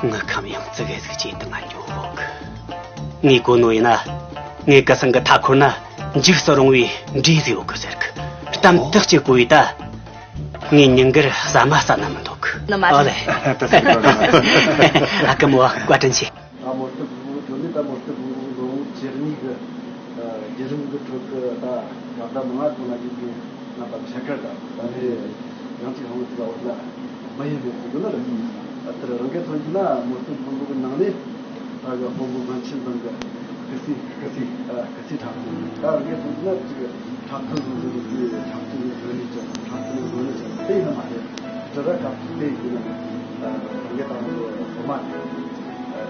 ངའི་ཁམས་ཡང་ཙི་གེ་ཟིག་ཅིག་དང་ང་འགྱོ་གི། ངས་གོ་ནོ་ཡིན་ན། ངའི་སྐུ་སྲུང་གི་མཐའ་འཁོར་ན་འཇིགས་སུ་རུང་བའི་འདྲེ་ཟིག་ཡོད་གི་ཟེར་གི། གཏམ་དག་ཅིག་གོ་ཡི་ད། ངའི་སྙིང་གར་ཟ་མ་ཟ་ན་མི་འདོད་གི། ནི་མ་ཨོ་རེད། ལེ། ཨ་ཁུ་མོ་བཀའ་དྲིན་ཆེ། ད་མོ་སྟོན་ཕུང་པོ་ཁྱོད་ནི་ད་མོ་སྟོན་ཕུང་པོ་ལོ་ངོ་བཅུ་གཉིས་ཀྱི་བརྒྱུད་རིམ་གྱི་ཁྲོད་ཀྱི་ད་བར་ཟླ་མང་ང་ཐོག་ལ་ཡིན་པའི་རྣམ་པ་ཕྱེད་ཀ་དང་ད་ནི་ཡང་གཅིག་ཧང་ཚིག་འོག་ལ་མ་ཡིན་པའི་ཚིག་ལ་རེད། ཨ་དེར་རང་གིས་མཚོན་གྱི་ན་མོ་སྟོན་ཕུང་པོ་གི་ནང་ནས་ད་གི་དཔོན་པོ་མན་ཆད་ཚང་གི་སྐུ་སྲས་སྐུ་སྲས་ཨ་སྐུ་སྲས་འཁྲབ་སྟོན། ད་རང་གིས་མཚོན་གྱི་ན་ཅིག་འཁྲབ་སྟོན་བཟོ་བཟོ་གི་འཁྲབ་སྟོན་གི་བཟོ་ནུས་ཀྱང་འཁྲབ་སྟོན་གི་བཟོ་ནུས་ཀྱང་དེ་ཡིན་ན་མ་རེད། དེ་ལ་སྐབས་དེ་ཡིན་ན། ད་རང་གི་ད་ལོ་སློབ་མ་དེ།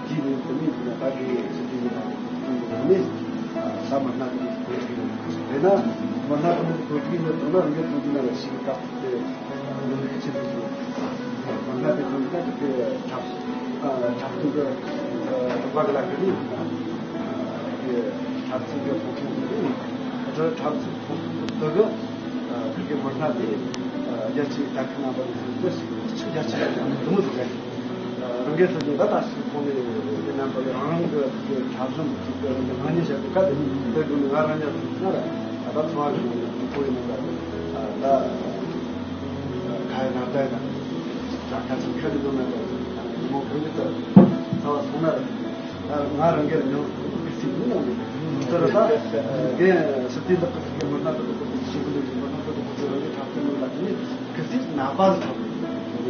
དེའི་ནང་དུ་མི་ཡིན་ན་ད་གི་སྲིད་དོན་གྱི་ནང་དུ་ཐོན་པའི་ངོ་ནས། ད་མི་སྣ་དེ་ཚོ་བཀོད་སྒྲིག་ཡོད། དེས་ན་མི་སྣ་དེ་ཚོ་བཀོད་སྒྲིག་ཡོད་དང་ན་རང་གི་ཐོན་གྱི་ན་ལ་ཞིག་སྐབས་དེ་ལོ་ལེགས་ཆེན་པོ་ཞིག་མི་སྣ་དེ་ཐོན་གྱི་ན་དེ་འཁྲབ་འཁྲབ་སྟོན་གྱི་རོགས་པ་གི་ལ་གི་ནི་དེ་འཁྲབ་སྟོན་གྱི་ཕོག་ཐུག་དེ་ནི་འཁྲབ་སྟོན་ཕོག་ཐུག་དེ་གི་ཁུར་གི་མི་སྣ་དེ་རྒྱ་ཆེའི་ལྟ་ཁུལ་རྣམ་པ་ལ་སོགས་པ་ཞིག་རྒྱ་ཆེ་བ་དང་འདི་མོ་ཟིག་རེད། རང་གི་སྲིད་དོན་ད་ལྟ་ཞིག་ཁོང་ནས་དེ་རྣམ་པ་ལ་རང་རང་གི་འཁྲབ་གཞུང་གི་རང་གི་ནང་ཉིད་བྱ་དགོས་ཀ་དེ་ནི་འདི་དགོས་ནི་ང་རང་ཉིད་སོང་ན་ར་ད་ལྟ་འཚོ་བ་རིག་པའི་ཁོ་ཡི་ནང་ད་ད་ཁ་ཡ་ན་ད་ཡ་ན་ད་ཁ་ཆེ་ཁ་ལི་ལོ་ན་ད་མོ་ཁོ་ཡི་ད་ཚ་བ་སོང་ན་ར། ང་རང་གི་མྱོང་ཚོར་ཟིན་ནི་ཡང་མེད། དེ་ར་ད་རྒན་སྲིད་དེ་ལག་གི་མི་སྣ་དེ་ཚོ་ཞིག་གི་མི་སྣ་དེ་ཚོ་རང་གི་འཁྲབ་སྟོན་ལ་ནི་གི་སྲིད་ནག་པ་ལ་འཁྲབ་ཡོད།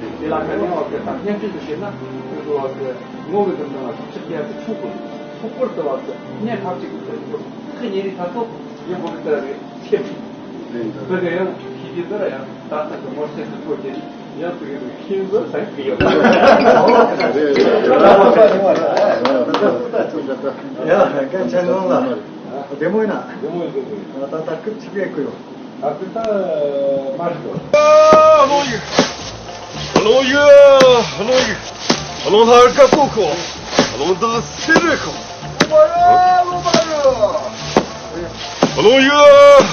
ཞིག་དེ་ལ་ག་ནས་བ་གི་ད་བརྙན་འཕྲིན་དུ་བཤད་ན་ཁོ་ཚོ་བ་གི་ངོ་བོའི་དོན་དུ་ལ་ཆུ་ཆུ་རྒྱལ་དུ་ཆུ་དགོས། ལྷག་པར་དུ་བ་གི་བརྙན་ཐག་གཅིག་གི་ཐད་དུ་ཁག་ཉེ་རིགས་ཐ་ཐོ་ཡང་བོ་གི་ལྟ་རེ་ཁྱེད་མི་བོད་དུ་ཡང་ཤི་རྒྱུ་དུ་ཡང་ད་ལྟ་གི་མོར་ཤེས་སུ་ཐོག་གི་ཡང་དུ་ཡོད་ཤིན་ཏུ་ད་གི་ཡོད། ཡ་ག་ཆེན་ལོང་ལ་བདེ་མོ་ཡིན་ན། བདེ་མོ་ཡིན་ད། ད་ད་སྐུབ་ཆི་གེ་ཀུ་ཡོང་། ཨ་ཁུ་ད་མ་རེད་དོ། ཨ་ལོང་ཡིག་ཨ་ལོང་ཡིག་ཨ་ལོང་ཡིག་ཨ་ལོང་ལྷ་དཀར་པོ་ཁོ། ཨ་ལོང་འདི་སེ་རེད་ཁོ། ཨ་ལོང་ཡིག་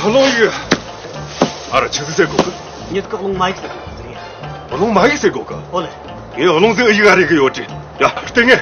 ཨ་ལོང་ཡིག་ཨ་ར་ཆི་ཟིག་ཟེར་གོ་གི། ཉིད་ཀ་ཨ་ལོང་མ་ཡིག་ཟེར་གོ་གི་ཟེར་ཡ། ཨ་ལོང་མ་ཡིག་ཟེར་གོ་གི། ཨོ་ལེ། ངས་ཨ་ལོང་ཟེར་ཨ་ཡིག་ཨ་རེད་གི་ཡོད་དྲི། ཡ་ལྟས་ངན།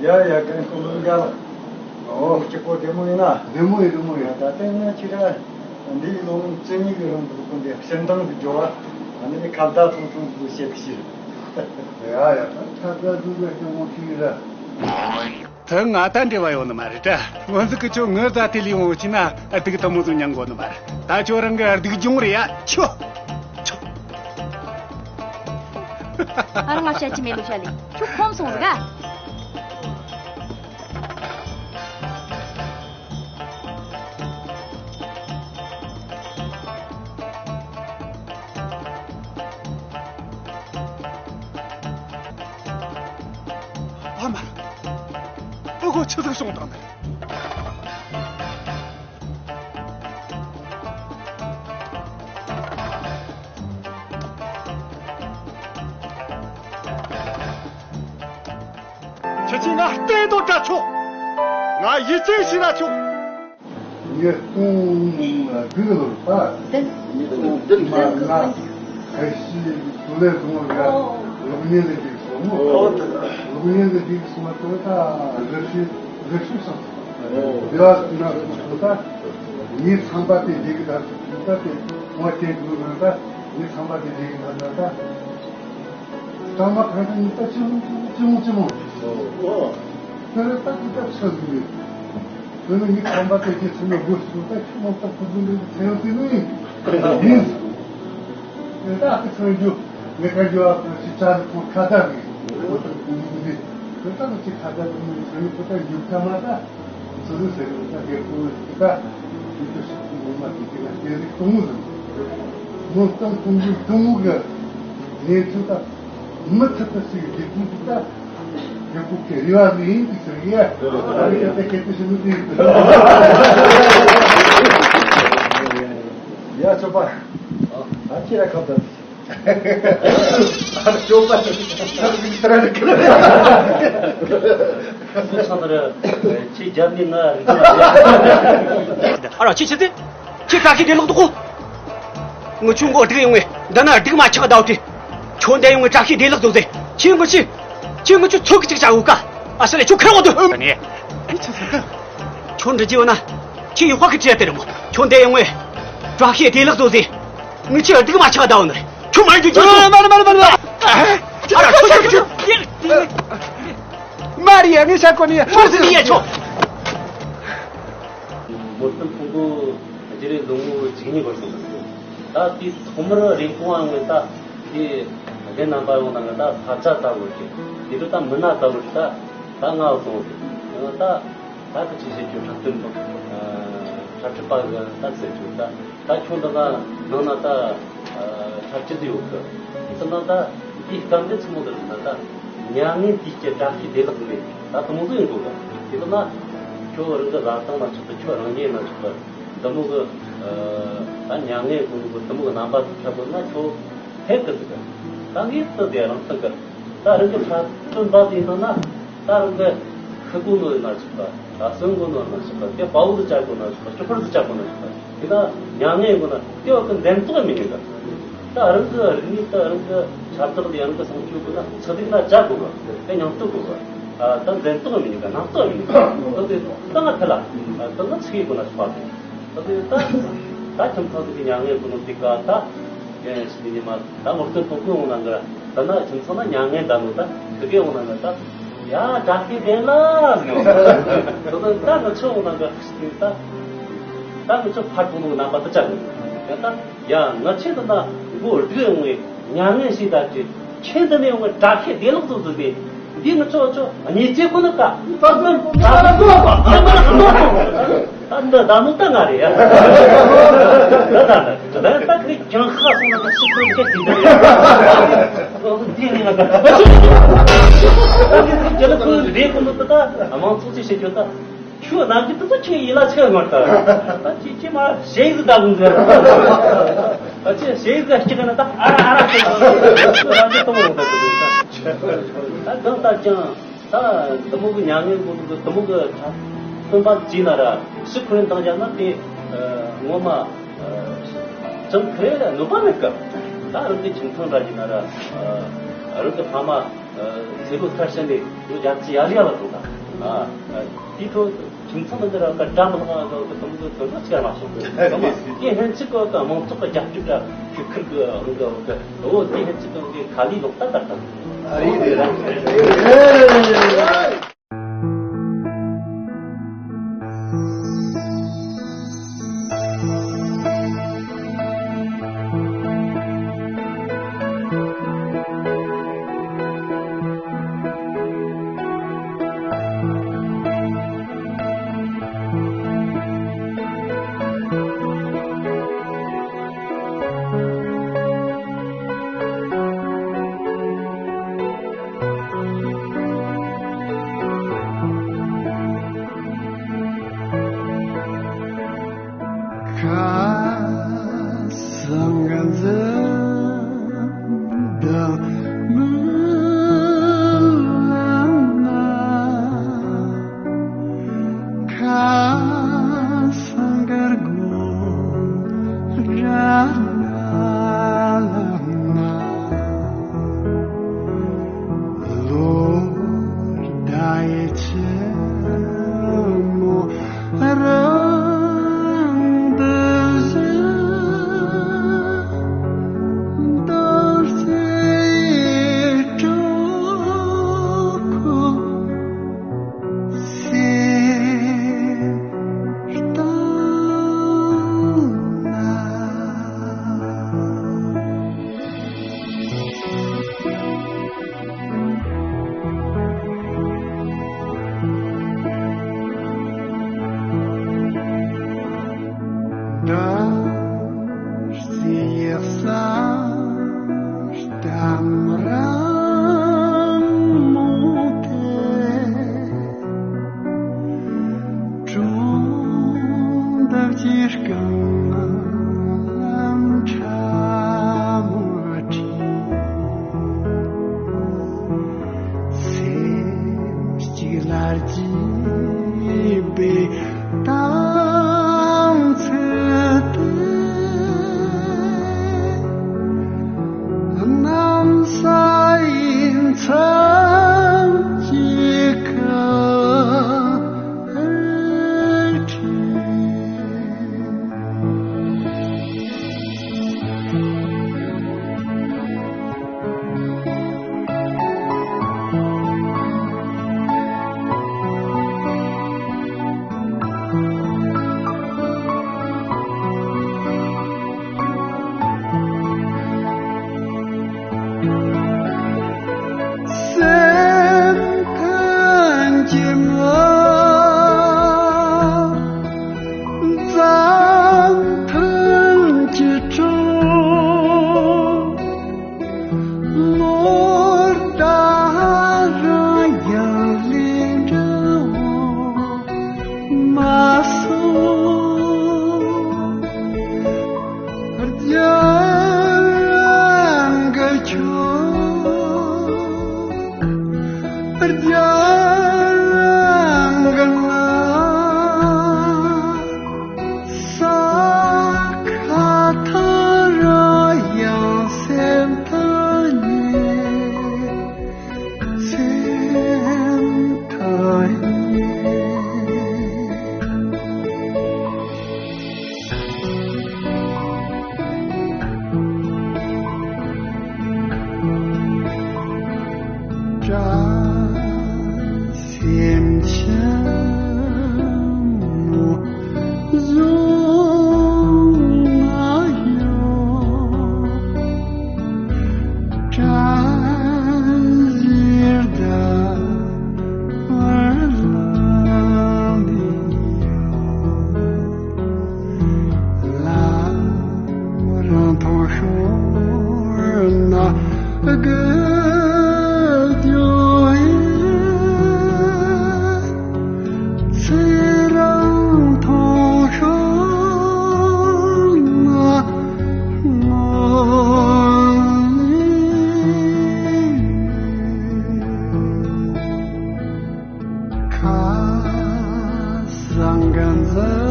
ཡ་ཡ་ཀན་ཀོ་ལུན་ག་ལ། ཨོ་གཅིག་པོ་བདེ་མོ་ཡིན་ན། བདེ་མོ་ཡིན། བདེ་མོ་ཡིན། ད་ལྟ་ང་ཁྱེད་ར་འདིའི་ལོ་ངོ་བཅུ་གཉིས་ཀྱི་རིང་དུ་ཀུན་དེ་ཤིན་ཏང་གི་འགྲོ་བ་ཨ་ནི་ཁ་བརྡ་ཐུང་ཐུང་དུ་བཤད་གི་ཤི། ཡ་ཡ་ད་ཁ་བརྡ་དུ་བཤད་ཀྱི་མོ་ཤི་ར། དེ་ང་ད་འབྲེལ་བ་ཡོད་ནི་མ་རེད་དྲ། ངོ་ཟིག་གི་ཁྱོད་ངའི་རྫ་དེ་ལས་འོང་ཕྱིན་ན་སྡུག་དེ་མོ་ཟིག་མྱང་དགོས་ནི་མ་རེད། ད་ཁྱོད་རང་གི་སྡུག་སྦྱོང་རེད་ཡ། ཁྱོད་ཁྱོད། ཨ་རང་ང་བཤད་ཀྱི་མེད་ལོ་བཤད་ལེ། ཁྱོད་ཁོམ་སོང་ཟིག་ག། ཨ་མ། ཨ་ཁོ་ཆི་ཟིག་སོང་དང་ནི། ཁྱེད་ཀྱིས་ང་བསྟན་དང་བྲལ་ཆོག་ང་ཡིད་ཆེས་བྱས་ན་ཆོག་ཉིས་སྟོང་དགུ་ལོར་ད། ཉིས་སྟོང་དགུ་ལོར་ད། ཁ་ཤས་ཀྱི་ལས་བཟུང་བ་གློག་བརྙན་ལས་འགྲིག་སོང་མོ། གློག་བརྙན་ལས་འགྲིག་སོང་བ་དེ་ད་རི་ཤི་རི་ཤི་སོང་། དེ་བ་ན་སོང་ད། ངའི་ཚན་པ་དེ་འགྲིག་གི་ད་སོང་ད་དེ་ངོ་སྐྱེན་དུ་ན་ད་ངའི་ཚན་པ་དེ་འགྲིག་གི་ད་ད་ད། ཀྲང་མ་གང་དུ་ཉིད་ལྟ་ཅི་མོ་ཅི་མོ་ཅི་མོ་ཅི་མོ། ཨོ། དེ་ལ་ལྟ་ཅི་ལྟ་ཆོས་ཟིན་ཡོད། དེ་ནི་ངའི་ཁམས་པ་དེ་རྗེས་ཚུན་ལ་དགོས་སུ་ལྟ་ཁྱོད་མོ་ལྟ་ཁོ་ཚོ་འདི་ཚན་ཟིན་ནི་ཡིན། དེ་ལྟ་ཨ་ཁུ་ཚན་རྒྱུ་ངས་ཁ་རྒྱུ་ཨ་ཁུ་ཅི་ཅ་ལི་ཁོང་ཁ་བརྡ་རེད། ཁོ་ཚོ་ཁོ་ཚོ་འདི་དེ་ལྟ་ཁོ་ཅི་ཁ་བརྡ་རེད་མོ་ཚན་ཁོ་ལྟ་རྒྱུ་ཁ་མ་ལྟ། ཚོ་ཚོ་ཟེར་གི་ད་རྒད་པོ་ད་དུས་ཚོད་ཞིག་ཏུ་ངོ་མ་དེ་དེ་ལ་དེ་རིགས་གཏོང་ངོ་ཟེར། ངོ་གཏམ་གཏོང་གི་གཏོང་ངོ་གི་གནས་ཚུལ་ད་མུ་མཐུད་དུ་ཞིག་རྒྱུད་ཀུན་ཏུ་ད་རྒད་པོ་གི་རེ་བ་ནི་ཡིན་དུ་ཟེར་གི་ཡ། ད་རེ་ད་སྐད་དུ་ཞིག་མི་དེ་ཡ་ཆོག་པ། ཨ་ཁྱེད་ར་ཁ་བརྡ། ཨ་ར་ཅོ་པ་ཚར་གི་ཚར་གི་ཚར་གི། ཁྱེད་རྒྱབ་ནས་ང་རིག་པ། ཨ་ར་ཁྱེད་ཆི་ཟིག་ཁྱེད་བཀྲ་ཤིས་བདེ་ལེགས་འདུག་གོ། ངུ་ཆུ་མགོ་སྡིག་ཡོང་ངས་འདི་ན་སྡིག་མ་ཆགས་ཟླ་བ་དེ། ཁྱོད་འདི་ཡོང་ངས་བཀྲ་ཤིས་བདེ་ལེགས་འདུག་ཟེར། ཁྱེད་ངུ་ཆུ། ཁྱེད་ངུ་ཆུ་ཚོད་ཀྱི་ཅིག་བྱ་འུ་ཀ། ཨ་ས་ལེ་ཁྱོད་ཁེར་བོ་དུ། ཁྱོད་འདྲི་རྒྱུ་ཡོད་ན། ཁྱེད་ཡོད་པ་གི་བྲིས་དེ་རེད་མོ། ཁྱོད་འདི་ཡོང་ངས་བཀྲ་ཤིས་བདེ་ལེགས་འདུག་ཟེར། ངུ་ཆུ་སྡིག་མ་ཆགས་ཟླ་བ་ནི། ཁྱོད་མར་རྒྱུག་རྒྱུག་ཆོག་མར་མར་མར་མར། ཨ་ར་ཁྱོད་ཁྱོད་ཁྱོད། མར་ཡ་ངས་ཤ་གོ་ནི་ཡ། ཁྱོད་ཟིག་ཡ་ཁྱོད། མོ་གཏམ་ཕུང་པོ་རྒྱུ་རེ་ལོ་ངོ་བཅུ་གཉིས་འགོར་སོང་། ད་དེ་ཐོག་མར་རིན་གོང་ཡོང་ངས་ད་དེ་རྒན་རྣམ་པ་ཡོང་ན་ང་ད་ཕ་ཚ་ལྟ་བུ་རེད། དེ་ཚོ་ད་མི་སྣ་ལྟ་བུ་རེད། ད་ད་ང་བ་སོང་ཟིག་ད་ད་གི་ཅི་བྱེད་རྒྱུ་འཁྲབ་སྟོན་པ་འཁྲབ་ཁྲིད་པ་གི་ད་ཟེར་རྒྱུ་ད། ད་ཁྱོད་འདི་ན་ནང་ན་ད་ཨ་ཁྲ་ཅི་ཟིག་ཡོད་གི། དེ་ན་ད་འདི་སྐམ་འདི་ཆི་མོ་ཟིག་ན་ད་མྱ་ངན་དུས་ཀྱི་བཀྲ་ཤིས་བདེ་ལེགས་མེད་ད་དུང་ཟིག་ཡིན་དགོས་གི། དེ་ན་ཁྱོད་རང་གི་བཟའ་ཚང་མ་ཆགས་ད་ཁྱོད་རང་ཉིད་ན་ཆགས་ད། དེ་མོ་གི་ཨ་ད་མྱ་ངན་གོ་ནོ་གི་དེ་མོ་གི་རྣམ་པ་དེ་འཁྲབ་དགོས་ན་ཁྱོད་ཐད་ཀི་ཟིག་གི། ད་ངས་དེ་དེ་རང་ཐད་ཀི། ད་རང་གི་ཕྲ་སྟོན་པ་དེ་ཡིན་ན་ད་རང་གི་ཤི་དགོས་ནོ་ཡིན་ན་ཆོག་གི། ད་གསོན་དགོས་ནོ་ཡིན་ན་ཆོག་གི། དེ་དཔའ་བོ་དེ་བྱ་དགོས་ན་ཆོག་གི། སྐྱོབ་པ་དེ་བྱ་དགོས་ན་ཆོག་གི། དེ་ད་མྱ་ངན་ཡིན་དགོས་ན་དེ་བ་གི་འཛེམ་དོགས་མི་ཉན་གི། ད་རང་གི་རིག་གནས་དེ་རང་གི་ཁྱབ་བསྒྲགས་དེ་རང་གི་སྲུང་སྐྱོབ་དགོས་ན་ཚེ་སྡིག་ན་བྱ་དགོས་གི། དེ་སྙིང་སྟོབས་དགོས་གི། ད་འཛེམ་དོགས་མི་ཉན་གི། སྣང་དོགས་མི་ཉན་གི། ད་དེ་ད་ང་ཐད་ལ་ད་ང་ཚིག་ཡིན་དགོས་ན་ཆོག་གི། ད་དེ་ད་ད་ཁྱིམ་ཚང་དེ་གི་མྱ་ངན་གོ་ནོ་དེ་ག་ད་ཡིན་ཞིག་ཉི་མ་ད་མོར་སྟོན་ཐོག་གི་འོང་ན་འགའ་ད་ན་ཁྱིམ་ཚང་ན་མྱ་ངན་ད་ནོ་ད་དེ་གའི་འོང་ན་འགའ་ད་ཡ་དགྲ་ཤེས་ལྡན་ལ་ཟེར་ནོ། ད་ད་ད་ང་ཆོ་འོང་ན་འགའ་ད་ད་ང་ཆོ་ཕར་ཐོག་ནོ་རྣམ་པ་ད་ཅག་ཡ་ད་ཡ་ང་ཆེ་ད་ན་མགོ་སྡུག་འོང་བའི་མྱ་ངན་ཞིག་ད་ཅི། ཁྱེད་འདི་ནས་ཡོང་བའི་དགྲ་ཤེས་བདེ་ལེགས་ཚོ་ཟིག་སྟེ། འདི་ནི་ཁྱོད་ཁྱོད་ཉེས་ཅན་ཁོ་ན་ཀ་ད་འདི་ད་ནི་ད་ང་རེད་ཡ། ད་ད་ད་ད་ད་ཁྱེད་ཀྱང་ཁ་སོང་ན་ཤི་ཁོ་ཁྱེད་འདི་འདི་རེད། འདི་ནི་ང་ད་ད་ཁྱེད་ལ་ཁོ་རེད་ཁོ་ན་ད་ད་མང་ཚོགས་ཅིག་བྱེད་རྒྱུ་ད། ཁྱོད་ནམ་རྒྱུན་དུ་ཁྱེད་ཡིད་ལ་ཆེ་བ་ངོར་ད། ད་ཅི་ཅི་མ་ཞེ་གི་ད་གུང་ཟེར། ད་ཅི་ཞེ་གི་སྐྱི་ག་ན་ད་ཨ་ར་ཨ་ར་ཟེར། ཁྱོད་རང་གི་གཏོང་ཡོང་ད་གུང་ཟེར། ད་གང་ལྟར་ཀྱང་ད་དེ་མོ་གི་མྱ་ངན་གོ་གི་དེ་མོ་གི་སྟོན་པ་བྱས་ན་ར་ཕྱི་ཁོ་རང་བཏང་རྒྱ་ན་དེ་ངོ་མ་ཅང་ཁ་རེ་གནོད་པ་མེད་ཀ། ད་རང་གི་ཁྱིམ་ཚང་འདྲ་ཡིན་ན་ར་རང་གི་ཕ་མ་ཚེ་ལོ་ཐར་ཤ་ནས་ལོ་བརྒྱ་ཅི་ཡར་ཡར་ལ་འགྲོ་ད། དེའི་ཁྲོད་ཁྱིམ་ཚང་འདི་ར་ཀ་འདྲ་མི་ལ་ང་གི་དུམ་གི་དོན་དག་ཅིག་མ་བྱུང་གི། དེ་ཧན་ཅིག་གི་མང་ཚོགས་ཀྱི་རྒྱབ་སྐྱོར་འདྲ་ཞུ་ཁུར་གི་འོང་གི་འོང་གི། འོ་དེ་ཧན་ཅིག་གི་ཁ་ལི་ལོག་ལྟ་ལྟར་དང་། ཨ་རི་དེ་ར། སེམས་ཅན་མོ་བཟུང་ན་ཡང་། བཀྲ་ཤིས་ཟླ་བ་ལ་ནི་ཡང་། ལམ་རང་མཐོང་ཤོར་ན་དགོད་རྒྱུ་ཡིན། ཚེ་རང་མཐོང་ཤོར་ན་ངོ་ལ་ཁ་སང་ག་འཛིན།